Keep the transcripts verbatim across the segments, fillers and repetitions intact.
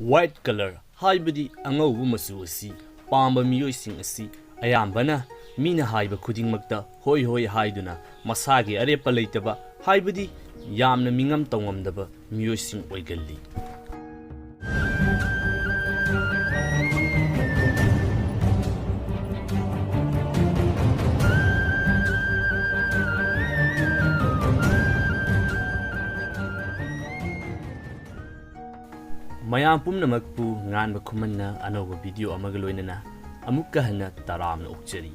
White color ꯍꯥꯏꯕꯗꯤ ꯑꯉꯧꯕ ꯃꯆꯨ ꯑꯁꯤ ꯄꯥꯝꯕ ꯃꯤꯑꯣꯏꯁꯤꯡ ꯑꯁꯤ ꯑꯌꯥꯝꯕꯅ ꯃꯤꯅ ꯍꯥꯏꯕ ꯈꯨꯗꯤꯡꯃꯛꯇ ꯍꯣꯏ ꯍꯣꯏ ꯍꯥꯏꯗꯨꯅ ꯃꯁꯥꯒꯤ ꯑꯔꯦꯞꯄ ꯂꯩꯇꯕ ꯍꯥꯏꯕꯗꯤ ꯌꯥꯝꯅ ꯃꯤꯉꯝ ꯇꯧꯉꯝꯗꯕ ꯃꯤꯑꯣꯏꯁꯤꯡ ꯑꯣꯏꯒꯜꯂꯤ꯫ ꯃꯌꯥꯝ ꯄꯨꯝꯅꯃꯛꯄꯨ ꯉꯥꯟꯕ ꯈꯨꯃꯟꯅ ꯑꯅꯧꯕ video ꯑꯃꯒ ꯂꯣꯏꯅꯅ ꯑꯃꯨꯛꯀ ꯍꯟꯅ ꯇꯔꯥꯝꯅ ꯑꯣꯛꯆꯔꯤ꯫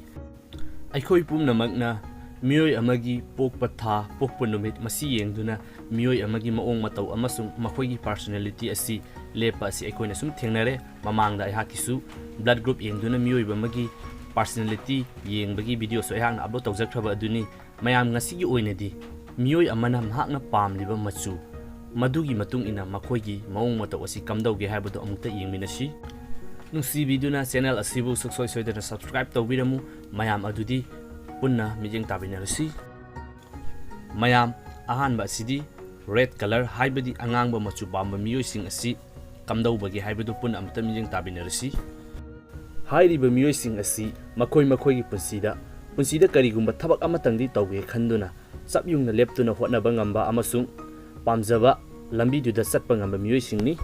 ꯑꯩꯈꯣꯏ ꯄꯨꯝꯅꯃꯛꯅ ꯃꯤꯑꯣꯏ ꯑꯃꯒꯤ ꯄꯣꯛꯄ ꯊꯥ, ꯄꯣꯛꯄ ꯅꯨꯃꯤꯠ ꯃꯁꯤ ꯌꯦꯡꯗꯨꯅ ꯃꯤꯑꯣꯏ ꯑꯃꯒꯤ ꯃꯑꯣꯡ ꯃꯇꯧ ꯑꯃꯁꯨꯡ ꯃꯈꯣꯏꯒꯤ personality ꯑꯁꯤ ꯂꯦꯞꯄ ꯑꯁꯤ ꯑꯩꯈꯣꯏꯅ ꯁꯨꯝ ꯊꯦꯡꯅꯔꯦ꯫ ꯃꯃꯥꯡꯗ ꯑꯩꯍꯥꯛꯀꯤꯁꯨ blood group ꯌꯦꯡꯗꯨꯅ ꯃꯤꯑꯣꯏꯕ ꯑꯃꯒꯤ personality ꯌꯦꯡꯕꯒꯤ videoꯁꯨ ꯑꯩꯍꯥꯛꯅ upload ꯇꯧꯖꯈ꯭ꯔꯕ ꯑꯗꯨꯅꯤ꯫ ꯃꯌꯥꯝ, ꯉꯁꯤꯒꯤ ꯑꯣꯏꯅꯗꯤ ꯃꯤꯑꯣꯏ ꯑꯃꯅ ꯃꯍꯥꯛꯅ ꯄꯥꯝꯂꯤꯕ ꯃꯆꯨ, ꯃꯗꯨꯒꯤ ꯃꯇꯨꯡ ꯏꯟꯅ ꯃꯈꯣꯏꯒꯤ ꯃꯑꯣꯡ ꯃꯇꯧ ꯑꯁꯤ ꯀꯝꯗꯧꯒꯦ ꯍꯥꯏꯕꯗꯨ ꯑꯃꯨꯛꯇ ꯌꯦꯡꯃꯤꯟꯅꯁꯤ꯫ ꯅꯨꯡꯁꯤꯕꯤꯗꯨꯅ channel ꯑꯁꯤꯕꯨ ꯁꯨꯡꯁꯣꯏ ꯁꯣꯏꯗꯅ subscribe ꯇꯧꯕꯤꯔꯝꯃꯨ꯫ ꯃꯌꯥꯝ ꯑꯗꯨꯗꯤ ꯄꯨꯟꯅ ꯃꯤꯠꯌꯦꯡ ꯇꯥꯃꯤꯟꯅꯔꯁꯤ꯫ ꯃꯌꯥꯝ, ꯑꯍꯥꯟꯕ ꯑꯁꯤꯗꯤ red color ꯍꯥꯏꯕꯗꯤ ꯑꯉꯥꯡꯕ ꯃꯆꯨ ꯄꯥꯝꯕ ꯃꯤꯑꯣꯏꯁꯤꯡ ꯑꯁꯤ ꯀꯝꯗꯧꯕꯒꯦ ꯍꯥꯏꯕꯗꯨ ꯄꯨꯟꯅ ꯑꯃꯨꯛꯇ ꯃꯤꯠꯌꯦꯡ ꯇꯥꯃꯤꯟꯅꯔꯁꯤ꯫ ꯍꯥꯏꯔꯤꯕ ꯃꯤꯑꯣꯏꯁꯤꯡ ꯑꯁꯤ ꯃꯈꯣꯏ ꯃꯈꯣꯏꯒꯤ ꯄꯨꯟꯁꯤꯗ, ꯄꯨꯟꯁꯤꯗ ꯀꯔꯤꯒꯨꯝꯕ ꯊꯕꯛ ꯑꯃꯇꯪꯗꯤ ꯇꯧꯒꯦ ꯈꯟꯗꯨꯅ ꯆꯞ ꯌꯨꯡꯅ ꯂꯦꯞꯇꯨꯅ ꯍꯣꯠꯅꯕ ꯉꯝꯕ ꯑꯃꯁꯨꯡ ꯄꯥꯝꯖꯕ ꯂꯝꯕꯤꯗꯨꯗ ꯆꯠꯄ ꯉꯝꯕ ꯃꯤꯑꯣꯏꯁꯤꯡꯅꯤ꯫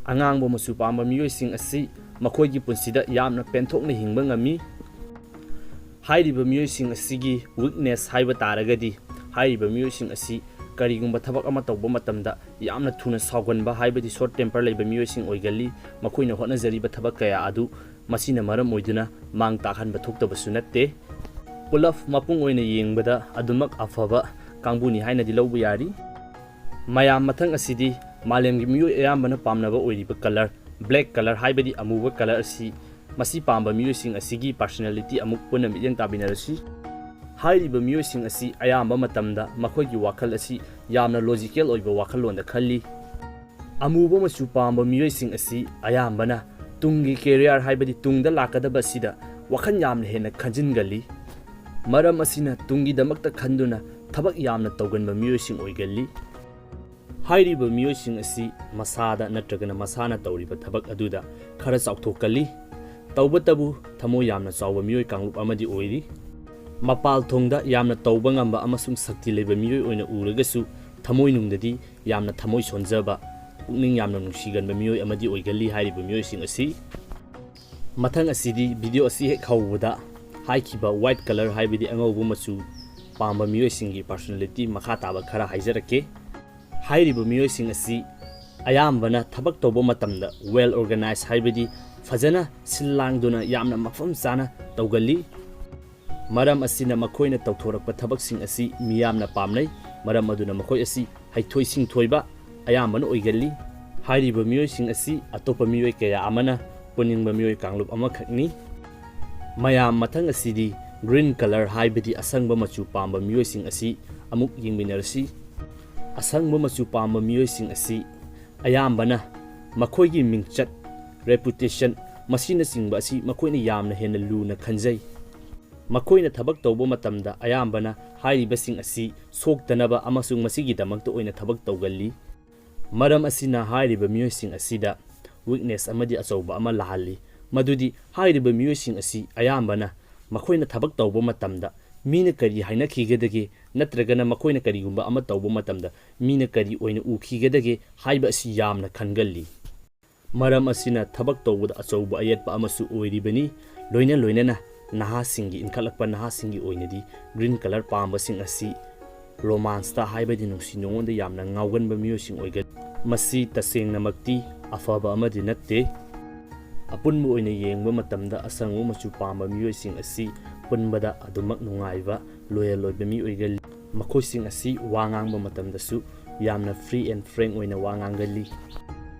ꯑꯉꯥꯡꯕ ꯃꯆꯨ ꯄꯥꯝꯕ ꯃꯤꯑꯣꯏꯁꯤꯡ ꯑꯁꯤ ꯃꯈꯣꯏꯒꯤ ꯄꯨꯟꯁꯤꯗ ꯌꯥꯝꯅ ꯄꯦꯟꯊꯣꯛꯅ ꯍꯤꯡꯕ ꯉꯝꯃꯤ꯫ ꯍꯥꯏꯔꯤꯕ ꯃꯤꯑꯣꯏꯁꯤꯡ ꯑꯁꯤꯒꯤ weakness ꯍꯥꯏꯕ ꯇꯥꯔꯒꯗꯤ, ꯍꯥꯏꯔꯤꯕ ꯃꯤꯑꯣꯏꯁꯤꯡ ꯑꯁꯤ ꯀꯔꯤꯒꯨꯝꯕ ꯊꯕꯛ ꯑꯃ ꯇꯧꯕ ꯃꯇꯝꯗ ꯌꯥꯝꯅ ꯊꯨꯅ ꯁꯥꯎꯒꯟꯕ ꯍꯥꯏꯕꯗꯤ short temper ꯂꯩꯕ ꯃꯤꯑꯣꯏꯁꯤꯡ ꯑꯣꯏꯒꯜꯂꯤ꯫ ꯃꯈꯣꯏꯅ ꯍꯣꯠꯅꯖꯔꯤꯕ ꯊꯕꯛ ꯀꯌꯥ ꯑꯗꯨ ꯃꯁꯤꯅ ꯃꯔꯝ ꯑꯣꯏꯗꯨꯅ ꯃꯥꯡ ꯇꯥꯛꯍꯟꯕ ꯊꯣꯛꯇꯕꯁꯨ ꯅꯠꯇꯦ꯫ ꯄꯨꯂꯞ ꯃꯄꯨꯡ ꯑꯣꯏꯅ ꯌꯦꯡꯕꯗ ꯑꯗꯨꯃꯛ ꯑꯐꯕ ꯀꯥꯡꯕꯨꯅꯤ ꯍꯥꯏꯅꯗꯤ ꯂꯧꯕ ꯌꯥꯔꯤ꯫ ꯃꯌꯥꯝ, ꯃꯊꯪ ꯑꯁꯤꯗꯤ ꯃꯥꯂꯦꯝꯒꯤ ꯃꯤꯑꯣꯏ ꯑꯌꯥꯝꯕꯅ ꯄꯥꯝꯅꯕ ꯑꯣꯏꯔꯤꯕ color, black color ꯍꯥꯏꯕꯗꯤ ꯑꯃꯨꯕ color ꯑꯁꯤ, ꯃꯁꯤ ꯄꯥꯝꯕ ꯃꯤꯑꯣꯏꯁꯤꯡ ꯑꯁꯤꯒꯤ personality ꯑꯃꯨꯛ ꯄꯨꯟꯅ ꯃꯤꯠꯌꯦꯡ ꯇꯥꯃꯤꯟꯅꯔꯁꯤ꯫ ꯍꯥꯏꯔꯤꯕ ꯃꯤꯑꯣꯏꯁꯤꯡ ꯑꯁꯤ ꯑꯌꯥꯝꯕ ꯃꯇꯝꯗ ꯃꯈꯣꯏꯒꯤ ꯋꯥꯈꯜ ꯑꯁꯤ ꯌꯥꯝꯅ logical ꯑꯣꯏꯕ ꯋꯥꯈꯜꯂꯣꯟꯗ ꯈꯜꯂꯤ꯫ ꯑꯃꯨꯕ ꯃꯆꯨ ꯄꯥꯝꯕ ꯃꯤꯑꯣꯏꯁꯤꯡ ꯑꯁꯤ ꯑꯌꯥꯝꯕꯅ ꯇꯨꯡꯒꯤ career ꯍꯥꯏꯕꯗꯤ ꯇꯨꯡꯗ ꯂꯥꯛꯀꯗꯕ ꯑꯁꯤꯗ ꯋꯥꯈꯜ ꯌꯥꯝꯅ ꯍꯦꯟꯅ ꯈꯟꯖꯤꯟꯒꯜꯂꯤ꯫ ꯃꯔꯝ ꯑꯁꯤꯅ ꯇꯨꯡꯒꯤꯗꯃꯛꯇ ꯈꯟꯗꯨꯅ ꯊꯕꯛ ꯌꯥꯝꯅ ꯇꯧꯒꯟꯕ ꯃꯤꯑꯣꯏꯁꯤꯡ ꯑꯣꯏꯒꯜꯂꯤ꯫ ꯍꯥꯏꯔꯤꯕ ꯃꯤꯑꯣꯏꯁꯤꯡ ꯑꯁꯤ ꯃꯁꯥꯗ ꯅꯠꯇ꯭ꯔꯒꯅ ꯃꯁꯥꯅ ꯇꯧꯔꯤꯕ ꯊꯕꯛ ꯑꯗꯨꯗ ꯈꯔ ꯆꯥꯎꯊꯣꯛꯀꯜꯂꯤ꯫ ꯇꯧꯕꯇꯕꯨ ꯊꯃꯣꯏ ꯌꯥꯝꯅ ꯆꯥꯎꯕ ꯃꯤꯑꯣꯏ ꯀꯥꯡꯂꯨꯞ ꯑꯃꯗꯤ ꯑꯣꯏꯔꯤ꯫ ꯃꯄꯥꯜ ꯊꯣꯡꯗ ꯌꯥꯝꯅ ꯇꯧꯕ ꯉꯝꯕ ꯑꯃꯁꯨꯡ ꯁꯛꯇꯤ ꯂꯩꯕ ꯃꯤꯑꯣꯏ ꯑꯣꯏꯅ ꯎꯔꯒꯁꯨ ꯊꯃꯣꯏꯅꯨꯡꯗꯗꯤ ꯌꯥꯝꯅ ꯊꯃꯣꯏ ꯁꯣꯟꯖꯕ, ꯄꯨꯛꯅꯤꯡ ꯌꯥꯝꯅ ꯅꯨꯡꯁꯤꯒꯟꯕ ꯃꯤꯑꯣꯏ ꯑꯃꯗꯤ ꯑꯣꯏꯒꯜꯂꯤ ꯍꯥꯏꯔꯤꯕ ꯃꯤꯑꯣꯏꯁꯤꯡ ꯑꯁꯤ꯫ ꯃꯊꯪ ꯑꯁꯤꯗꯤ video ꯑꯁꯤ ꯍꯦꯛ ꯍꯧꯕꯗ ꯍꯥꯏꯈꯤꯕ white colour ꯍꯥꯏꯕꯗꯤ ꯑꯉꯧꯕ ꯃꯆꯨ ꯄꯥꯝꯕ ꯃꯤꯑꯣꯏꯁꯤꯡꯒꯤ personality ꯃꯈꯥ ꯇꯥꯕ ꯈꯔ ꯍꯥꯏꯖꯔꯛꯀꯦ꯫ ꯍꯥꯏꯔꯤꯕ ꯃꯤꯑꯣꯏꯁꯤꯡ ꯑꯁꯤ ꯑꯌꯥꯝꯕꯅ ꯊꯕꯛ ꯇꯧꯕ ꯃꯇꯝꯗ well organized ꯍꯥꯏꯕꯗꯤ ꯐꯖꯅ ꯁꯤꯜ ꯂꯥꯡꯗꯨꯅ ꯌꯥꯝꯅ ꯃꯐꯝ ꯆꯥꯅ ꯇꯧꯒꯜꯂꯤ꯫ ꯃꯔꯝ ꯑꯁꯤꯅ ꯃꯈꯣꯏꯅ ꯇꯧꯊꯣꯔꯛꯄ ꯊꯕꯛꯁꯤꯡ ꯑꯁꯤ ꯃꯤꯌꯥꯝꯅ ꯄꯥꯝꯅꯩ꯫ ꯃꯔꯝ ꯑꯗꯨꯅ ꯃꯈꯣꯏ ꯑꯁꯤ ꯍꯩꯊꯣꯏ ꯁꯤꯡꯊꯣꯏꯕ ꯑꯌꯥꯝꯕꯅ ꯑꯣꯏꯒꯜꯂꯤ꯫ ꯍꯥꯏꯔꯤꯕ ꯃꯤꯑꯣꯏꯁꯤꯡ ꯑꯁꯤ ꯑꯇꯣꯞꯄ ꯃꯤꯑꯣꯏ ꯀꯌꯥ ꯑꯃꯅ ꯄꯨꯅꯤꯡꯕ ꯃꯤꯑꯣꯏ ꯀꯥꯡꯂꯨꯞ ꯑꯃꯈꯛꯅꯤ꯫ ꯃꯌꯥꯝ, ꯃꯊꯪ ꯑꯁꯤꯗꯤ green colour ꯍꯥꯏꯕꯗꯤ ꯑꯁꯪꯕ ꯃꯆꯨ ꯄꯥꯝꯕ ꯃꯤꯑꯣꯏꯁꯤꯡ ꯑꯁꯤ ꯑꯃꯨꯛ ꯌꯦꯡꯃꯤꯟꯅꯔꯁꯤ꯫ ꯑꯁꯪꯕ ꯃꯆꯨ ꯄꯥꯝꯕ ꯃꯤꯑꯣꯏꯁꯤꯡ ꯑꯁꯤ ꯑꯌꯥꯝꯕꯅ ꯃꯈꯣꯏꯒꯤ ꯃꯤꯡꯆꯠ, reputation ꯃꯁꯤꯅꯆꯤꯡꯕ ꯑꯁꯤ ꯃꯈꯣꯏꯅ ꯌꯥꯝꯅ ꯍꯦꯟꯅ ꯂꯨꯅ ꯈꯟꯖꯩ꯫ ꯃꯈꯣꯏꯅ ꯊꯕꯛ ꯇꯧꯕ ꯃꯇꯝꯗ ꯑꯌꯥꯝꯕꯅ ꯍꯥꯏꯔꯤꯕꯁꯤꯡ ꯑꯁꯤ ꯁꯣꯛꯇꯅꯕ ꯑꯃꯁꯨꯡ ꯃꯁꯤꯒꯤꯗꯃꯛꯇ ꯑꯣꯏꯅ ꯊꯕꯛ ꯇꯧꯒꯜꯂꯤ꯫ ꯃꯔꯝ ꯑꯁꯤꯅ ꯍꯥꯏꯔꯤꯕ ꯃꯤꯑꯣꯏꯁꯤꯡ ꯑꯁꯤꯗ weakness ꯑꯃꯗꯤ ꯑꯆꯧꯕ ꯑꯃ ꯂꯥꯛꯍꯜꯂꯤ, ꯃꯗꯨꯗꯤ ꯍꯥꯏꯔꯤꯕ ꯃꯤꯑꯣꯏꯁꯤꯡ ꯑꯁꯤ ꯑꯌꯥꯝꯕꯅ ꯃꯈꯣꯏꯅ ꯊꯕꯛ ꯇꯧꯕ ꯃꯇꯝꯗ ꯃꯤꯅ ꯀꯔꯤ ꯍꯥꯏꯅꯈꯤꯒꯗꯒꯦ ꯅꯠꯇ꯭ꯔꯒꯅ ꯃꯈꯣꯏꯅ ꯀꯔꯤꯒꯨꯝꯕ ꯑꯃ ꯇꯧꯕ ꯃꯇꯝꯗ ꯃꯤꯅ ꯀꯔꯤ ꯑꯣꯏꯅ ꯎꯈꯤꯒꯗꯒꯦ ꯍꯥꯏꯕ ꯑꯁꯤ ꯌꯥꯝꯅ ꯈꯟꯒꯜꯂꯤ꯫ ꯃꯔꯝ ꯑꯁꯤꯅ ꯊꯕꯛ ꯇꯧꯕꯗ ꯑꯆꯧꯕ ꯑꯌꯦꯠꯄ ꯑꯃꯁꯨ ꯑꯣꯏꯔꯤꯕꯅꯤ꯫ ꯂꯣꯏꯅ ꯂꯣꯏꯅꯅ ꯅꯍꯥꯁꯤꯡꯒꯤ, ꯏꯟꯈꯠꯂꯛꯄ ꯅꯍꯥꯁꯤꯡꯒꯤ ꯑꯣꯏꯅꯗꯤ green colour ꯄꯥꯝꯕꯁꯤꯡ ꯑꯁꯤ romance ꯇ ꯍꯥꯏꯕꯗꯤ ꯅꯨꯡꯁꯤ ꯅꯨꯡꯉꯣꯟꯗ ꯌꯥꯝꯅ ꯉꯥꯎꯒꯟꯕ ꯃꯤꯑꯣꯏꯁꯤꯡ ꯑꯣꯏꯒꯜꯂꯤ꯫ ꯃꯁꯤ ꯇꯁꯦꯡꯅꯃꯛꯇꯤ ꯑꯐꯕ ꯑꯃꯗꯤ ꯅꯠꯇꯦ꯫ ꯑꯄꯨꯟꯕ ꯑꯣꯏꯅ ꯌꯦꯡꯕ ꯃꯇꯝꯗ ꯑꯁꯪꯕ ꯃꯆꯨ ꯄꯥꯝꯕ ꯃꯤꯑꯣꯏꯁꯤꯡ ꯑꯁꯤ ꯄꯨꯟꯕꯗ ꯑꯗꯨꯃꯛ ꯅꯨꯡꯉꯥꯏꯕ, loyal ꯑꯣꯏꯕ ꯃꯤ ꯑꯣꯏꯒꯜꯂꯤ꯫ ꯃꯈꯣꯏꯁꯤꯡ ꯑꯁꯤ ꯋꯥ ꯉꯥꯡꯕ ꯃꯇꯝꯗꯁꯨ ꯌꯥꯝꯅ free and frank ꯑꯣꯏꯅ ꯋꯥ ꯉꯥꯡꯒꯜꯂꯤ꯫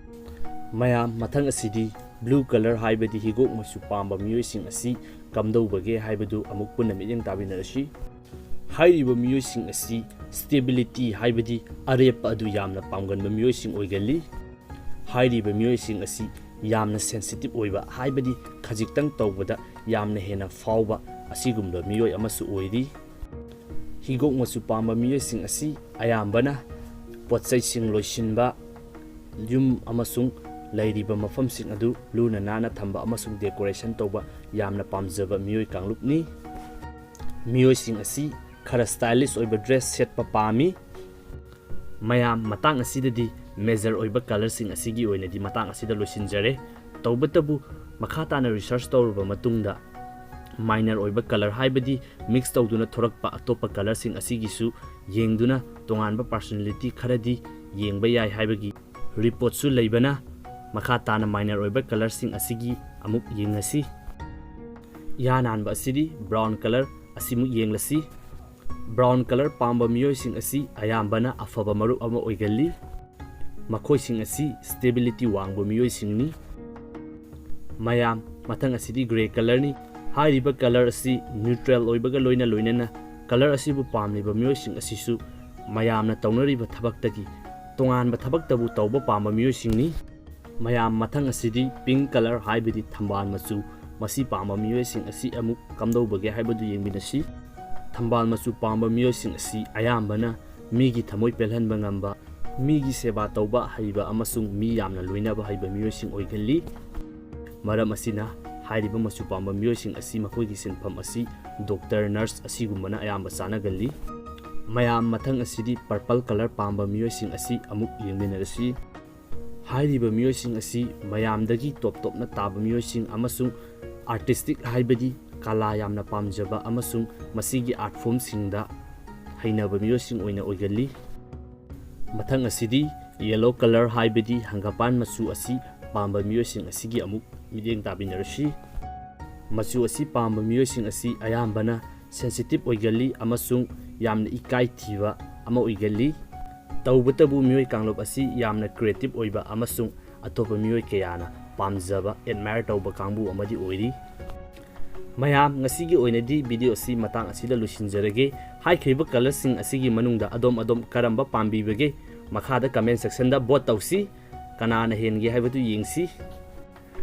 ꯃꯌꯥꯝ, ꯃꯊꯪ ꯑꯁꯤꯗꯤ blue colour ꯍꯥꯏꯕꯗꯤ ꯍꯤꯒꯣꯛ ꯃꯆꯨ ꯄꯥꯝꯕ ꯃꯤꯑꯣꯏꯁꯤꯡ ꯑꯁꯤ ꯀꯝꯗꯧꯕꯒꯦ ꯍꯥꯏꯕꯗꯨ ꯑꯃꯨꯛ ꯄꯨꯟꯅ ꯃꯤꯠꯌꯦꯡ ꯇꯥꯃꯤꯟꯅꯔꯁꯤ꯫ ꯍꯥꯏꯔꯤꯕ ꯃꯤꯑꯣꯏꯁꯤꯡ ꯑꯁꯤ stability ꯍꯥꯏꯕꯗꯤ ꯑꯔꯦꯞꯄ ꯑꯗꯨ ꯌꯥꯝꯅ ꯄꯥꯝꯒꯟꯕ ꯃꯤꯑꯣꯏꯁꯤꯡ ꯑꯣꯏꯒꯜꯂꯤ꯫ ꯍꯥꯏꯔꯤꯕ ꯃꯤꯑꯣꯏꯁꯤꯡ ꯑꯁꯤ ꯌꯥꯝꯅ sensitive ꯑꯣꯏꯕ ꯍꯥꯏꯕꯗꯤ ꯈꯖꯤꯛꯇꯪ ꯇꯧꯕꯗ ꯌꯥꯝꯅ ꯍꯦꯟꯅ ꯐꯥꯎꯕ ꯑꯁꯤꯒꯨꯝꯕ ꯃꯤꯑꯣꯏ ꯑꯃꯁꯨ ꯑꯣꯏꯔꯤ꯫ ꯍꯤꯒꯣꯛ ꯃꯆꯨ ꯄꯥꯝꯕ ꯃꯤꯑꯣꯏꯁꯤꯡ ꯑꯁꯤ ꯑꯌꯥꯝꯕꯅ ꯄꯣꯠꯆꯩꯁꯤꯡ ꯂꯣꯏꯁꯤꯟꯕ, ꯌꯨꯝ ꯑꯃꯁꯨꯡ ꯂꯩꯔꯤꯕ ꯃꯐꯝꯁꯤꯡ ꯑꯗꯨ ꯂꯨꯅ ꯅꯥꯟꯅ ꯊꯝꯕ ꯑꯃꯁꯨꯡ decoration ꯇꯧꯕ ꯌꯥꯝꯅ ꯄꯥꯝꯖꯕ ꯃꯤꯑꯣꯏ ꯀꯥꯡꯂꯨꯞꯅꯤ꯫ ꯃꯤꯑꯣꯏꯁꯤꯡ ꯑꯁꯤ ꯈꯔ stylish ꯑꯣꯏꯕ dress ꯁꯦꯠꯄ ꯄꯥꯝꯃꯤ꯫ ꯃꯌꯥꯝ, ꯃꯇꯥꯡ ꯑꯁꯤꯗꯗꯤ major ꯑꯣꯏꯕ colourꯁꯤꯡ ꯑꯁꯤꯒꯤ ꯑꯣꯏꯅꯗꯤ ꯃꯇꯥꯡ ꯑꯁꯤꯗ ꯂꯣꯏꯁꯤꯟꯖꯔꯦ꯫ ꯇꯧꯕꯇꯕꯨ, ꯃꯈꯥ ꯇꯥꯅ research ꯇꯧꯔꯕ ꯃꯇꯨꯡꯗ minor ꯑꯣꯏꯕ colour, ꯍꯥꯏꯕꯗꯤ mix ꯇꯧꯗꯨꯅ ꯊꯣꯔꯛꯄ ꯑꯇꯣꯞꯄ colourꯁꯤꯡ ꯑꯁꯤꯒꯤꯁꯨ ꯌꯦꯡꯗꯨꯅ ꯇꯣꯉꯥꯟꯕ personality ꯈꯔꯗꯤ ꯌꯦꯡꯕ ꯌꯥꯏ ꯍꯥꯏꯕꯒꯤ reportꯁꯨ ꯂꯩꯕꯅ, ꯃꯈꯥ ꯇꯥꯅ minor ꯑꯣꯏꯕ colourꯁꯤꯡ ꯑꯁꯤꯒꯤ ꯑꯃꯨꯛ ꯌꯦꯡꯉꯁꯤ꯫ ꯏꯍꯥꯟ ꯍꯥꯟꯕ ꯑꯁꯤꯗꯤ brown colour ꯑꯁꯤꯃꯨꯛ ꯌꯦꯡꯂꯁꯤ꯫ Brown colour ꯄꯥꯝꯕ ꯃꯤꯑꯣꯏꯁꯤꯡ ꯑꯁꯤ ꯑꯌꯥꯝꯕꯅ ꯑꯐꯕ ꯃꯔꯨꯞ ꯑꯃ ꯑꯣꯏꯒꯜꯂꯤ꯫ ꯃꯈꯣꯏꯁꯤꯡ ꯑꯁꯤ stability ꯋꯥꯡꯕ ꯃꯤꯑꯣꯏꯁꯤꯡꯅꯤ꯫ ꯃꯌꯥꯝ, ꯃꯊꯪ ꯑꯁꯤꯗꯤ grey colourꯅꯤ꯫ ꯍꯥꯏꯔꯤꯕ colour ꯑꯁꯤ neutral ꯑꯣꯏꯕꯒ ꯂꯣꯏꯅ ꯂꯣꯏꯅꯅ colour ꯑꯁꯤꯕꯨ ꯄꯥꯝꯂꯤꯕ ꯃꯤꯑꯣꯏꯁꯤꯡ ꯑꯁꯤꯁꯨ ꯃꯌꯥꯝꯅ ꯇꯧꯅꯔꯤꯕ ꯊꯕꯛꯇꯒꯤ ꯇꯣꯉꯥꯟꯕ ꯊꯕꯛꯇꯕꯨ ꯇꯧꯕ ꯄꯥꯝꯕ ꯃꯤꯑꯣꯏꯁꯤꯡꯅꯤ꯫ ꯃꯌꯥꯝ, ꯃꯊꯪ ꯑꯁꯤꯗꯤ pink colour, ꯍꯥꯏꯕꯗꯤ ꯊꯝꯕꯥꯜ ꯃꯆꯨ꯫ ꯃꯁꯤ ꯄꯥꯝꯕ ꯃꯤꯑꯣꯏꯁꯤꯡ ꯑꯁꯤ ꯑꯃꯨꯛ ꯀꯝꯗꯧꯕꯒꯦ ꯍꯥꯏꯕꯗꯨ ꯌꯦꯡꯃꯤꯟꯅꯁꯤ꯫ ꯊꯝꯕꯥꯜ ꯃꯆꯨ ꯄꯥꯝꯕ ꯃꯤꯑꯣꯏꯁꯤꯡ ꯑꯁꯤ ꯑꯌꯥꯝꯕꯅ ꯃꯤꯒꯤ ꯊꯃꯣꯏ ꯄꯦꯜꯍꯟꯕ ꯉꯝꯕ, ꯃꯤꯒꯤ ꯁꯦꯕꯥ ꯇꯧꯕ ꯍꯩꯕ ꯑꯃꯁꯨꯡ ꯃꯤ ꯌꯥꯝꯅ ꯂꯣꯏꯅꯕ ꯍꯩꯕ ꯃꯤꯑꯣꯏꯁꯤꯡ ꯑꯣꯏꯒꯜꯂꯤ꯫ ꯃꯔꯝ ꯑꯁꯤꯅ, ꯍꯥꯏꯔꯤꯕ ꯃꯆꯨ ꯄꯥꯝꯕ ꯃꯤꯑꯣꯏꯁꯤꯡ ꯑꯁꯤ ꯃꯈꯣꯏꯒꯤ ꯁꯤꯟꯐꯝ ꯑꯁꯤ doctor, nurse ꯑꯁꯤꯒꯨꯝꯕꯅ ꯑꯌꯥꯝꯕ ꯆꯥꯅꯒꯜꯂꯤ꯫ ꯃꯌꯥꯝ, ꯃꯊꯪ ꯑꯁꯤꯗꯤ purple colour ꯄꯥꯝꯕ ꯃꯤꯑꯣꯏꯁꯤꯡ ꯑꯁꯤ ꯑꯃꯨꯛ ꯌꯦꯡꯃꯤꯟꯅꯔꯁꯤ꯫ ꯍꯥꯏꯔꯤꯕ ꯃꯤꯑꯣꯏꯁꯤꯡ ꯑꯁꯤ ꯃꯌꯥꯝꯗꯒꯤ top topꯅ ꯇꯥꯕ ꯃꯤꯑꯣꯏꯁꯤꯡ ꯑꯃꯁꯨꯡ artistic, ꯍꯥꯏꯕꯗꯤ ꯀꯂꯥ ꯌꯥꯝꯅ ꯄꯥꯝꯖꯕ ꯑꯃꯁꯨꯡ ꯃꯁꯤꯒꯤ art formꯁꯤꯡꯗ ꯍꯩꯅꯕ ꯃꯤꯑꯣꯏꯁꯤꯡ ꯑꯣꯏꯅ ꯑꯣꯏꯒꯜꯂꯤ꯫ ꯃꯊꯪ ꯑꯁꯤꯗꯤ yellow colour, ꯍꯥꯏꯕꯗꯤ ꯍꯪꯒꯥꯄꯥꯟ ꯃꯆꯨ ꯑꯁꯤ ꯄꯥꯝꯕ ꯃꯤꯑꯣꯏꯁꯤꯡ ꯑꯁꯤꯒꯤ ꯑꯃꯨꯛ ꯃꯤꯠꯌꯦꯡ ꯇꯥꯕꯤꯅꯔꯁꯤ꯫ ꯃꯆꯨ ꯑꯁꯤ ꯄꯥꯝꯕ ꯃꯤꯑꯣꯏꯁꯤꯡ ꯑꯁꯤ ꯑꯌꯥꯝꯕꯅ sensitive ꯑꯣꯏꯒꯜꯂꯤ ꯑꯃꯁꯨꯡ ꯌꯥꯝꯅ ꯏꯀꯥꯏ ꯊꯤꯕ ꯑꯃ ꯑꯣꯏꯒꯜꯂꯤ꯫ ꯇꯧꯕꯇꯕꯨ, ꯃꯤꯑꯣꯏ ꯀꯥꯡꯂꯨꯞ ꯑꯁꯤ ꯌꯥꯝꯅ creative ꯑꯣꯏꯕ ꯑꯃꯁꯨꯡ ꯑꯇꯣꯞꯄ ꯃꯤꯑꯣꯏ ꯀꯌꯥꯅ ꯄꯥꯝꯖꯕ, admire ꯇꯧꯕ ꯀꯥꯡꯕꯨ ꯑꯃꯗꯤ ꯑꯣꯏꯔꯤ꯫ ꯃꯌꯥꯝ, ꯉꯁꯤꯒꯤ ꯑꯣꯏꯅꯗꯤ video ꯑꯁꯤ ꯃꯇꯥꯡ ꯑꯁꯤꯗ ꯂꯣꯏꯁꯤꯟꯖꯔꯒꯦ꯫ ꯍꯥꯏꯈ꯭ꯔꯤꯕ colourꯁꯤꯡ ꯑꯁꯤꯒꯤ ꯃꯅꯨꯡꯗ ꯑꯗꯣꯝ ꯑꯗꯣꯝ ꯀꯔꯝꯕ ꯄꯥꯝꯕꯤꯕꯒꯦ? ꯃꯈꯥꯗ comment sectionꯗ vote ꯇꯧꯁꯤ꯫ ꯀꯅꯥꯅ ꯍꯦꯟꯒꯦ ꯍꯥꯏꯕꯗꯨ ꯌꯦꯡꯁꯤ꯫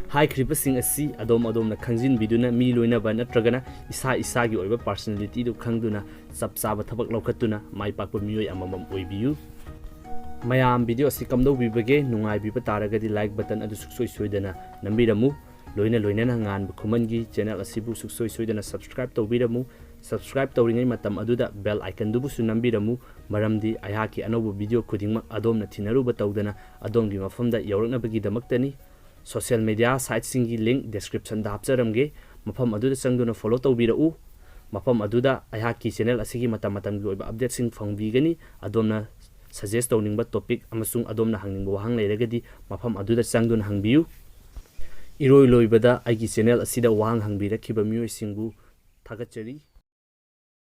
ꯍꯥꯏꯈ꯭ꯔꯤꯕꯁꯤꯡ ꯑꯁꯤ ꯑꯗꯣꯝ ꯑꯗꯣꯝꯅ ꯈꯪꯖꯤꯟꯕꯤꯗꯨꯅ, ꯃꯤ ꯂꯣꯏꯅꯕ ꯅꯠꯇ꯭ꯔꯒꯅ ꯏꯁꯥ ꯏꯁꯥꯒꯤ ꯑꯣꯏꯕ personalityꯗꯨ ꯈꯪꯗꯨꯅ ꯆꯞ ꯆꯥꯕ ꯊꯕꯛ ꯂꯧꯈꯠꯇꯨꯅ ꯃꯥꯏ ꯄꯥꯛꯄ ꯃꯤꯑꯣꯏ ꯑꯃꯃꯝ ꯑꯣꯏꯕꯤꯌꯨ꯫ ꯃꯌꯥꯝ video ꯑꯁꯤ ꯀꯝꯗꯧꯕꯤꯕꯒꯦ? ꯅꯨꯡꯉꯥꯏꯕꯤꯕ ꯇꯥꯔꯒꯗꯤ like button ꯑꯗꯨ ꯁꯨꯡꯁꯣꯏ ꯁꯣꯏꯗꯅ ꯅꯝꯕꯤꯔꯝꯃꯨ꯫ ꯂꯣꯏꯅ ꯂꯣꯏꯅꯅ ꯉꯥꯟꯕ ꯈꯨꯃꯟꯒꯤ channel ꯑꯁꯤꯕꯨ ꯁꯨꯡꯁꯣꯏ ꯁꯣꯏꯗꯅ subscribe ꯇꯧꯕꯤꯔꯝꯃꯨ꯫ Subscribe ꯇꯧꯔꯤꯉꯩ ꯃꯇꯝ ꯑꯗꯨꯗ bell icon ꯗꯨꯕꯨꯁꯨ ꯅꯝꯕꯤꯔꯝꯃꯨ, ꯃꯔꯝꯗꯤ ꯑꯩꯍꯥꯛꯀꯤ ꯑꯅꯧꯕ video ꯈꯨꯗꯤꯡꯃꯛ ꯑꯗꯣꯝꯅ ꯊꯤꯅꯔꯨꯕ ꯇꯧꯗꯅ ꯑꯗꯣꯝꯒꯤ ꯃꯐꯝꯗ ꯌꯧꯔꯛꯅꯕꯒꯤꯗꯃꯛꯇꯅꯤ꯫ Social media site ꯁꯤꯡꯒꯤ link description ꯗ ꯍꯥꯞꯆꯔꯝꯒꯦ, ꯃꯐꯝ ꯑꯗꯨꯗ ꯆꯪꯗꯨꯅ follow ꯇꯧꯕꯤꯔꯛꯎ꯫ ꯃꯐꯝ ꯑꯗꯨꯗ ꯑꯩꯍꯥꯛꯀꯤ channel ꯑꯁꯤꯒꯤ ꯃꯇꯝ ꯃꯇꯝꯒꯤ ꯑꯣꯏꯕ update ꯁꯤꯡ ꯐꯪꯕꯤꯒꯅꯤ꯫ ꯑꯗꯣꯝꯅ suggest ꯇꯧꯅꯤꯡꯕ topic ꯑꯃꯁꯨꯡ ꯑꯗꯣꯝꯅ ꯍꯪꯅꯤꯡꯕ ꯋꯥꯍꯪ ꯂꯩꯔꯒꯗꯤ ꯃꯐꯝ ꯑꯗꯨꯗ ꯆꯪꯗꯨꯅ ꯍꯪꯕꯤꯌꯨ꯫ ꯏꯔꯣꯏ ꯂꯣꯏꯕꯗ ꯑꯩꯒꯤ channel ꯑꯁꯤꯗ ꯋꯥꯍꯪ ꯍꯪꯕꯤꯔꯛꯈꯤꯕ ꯃꯤꯑꯣꯏꯁꯤꯡꯕꯨ ꯊꯥꯒꯠꯆꯔꯤ꯫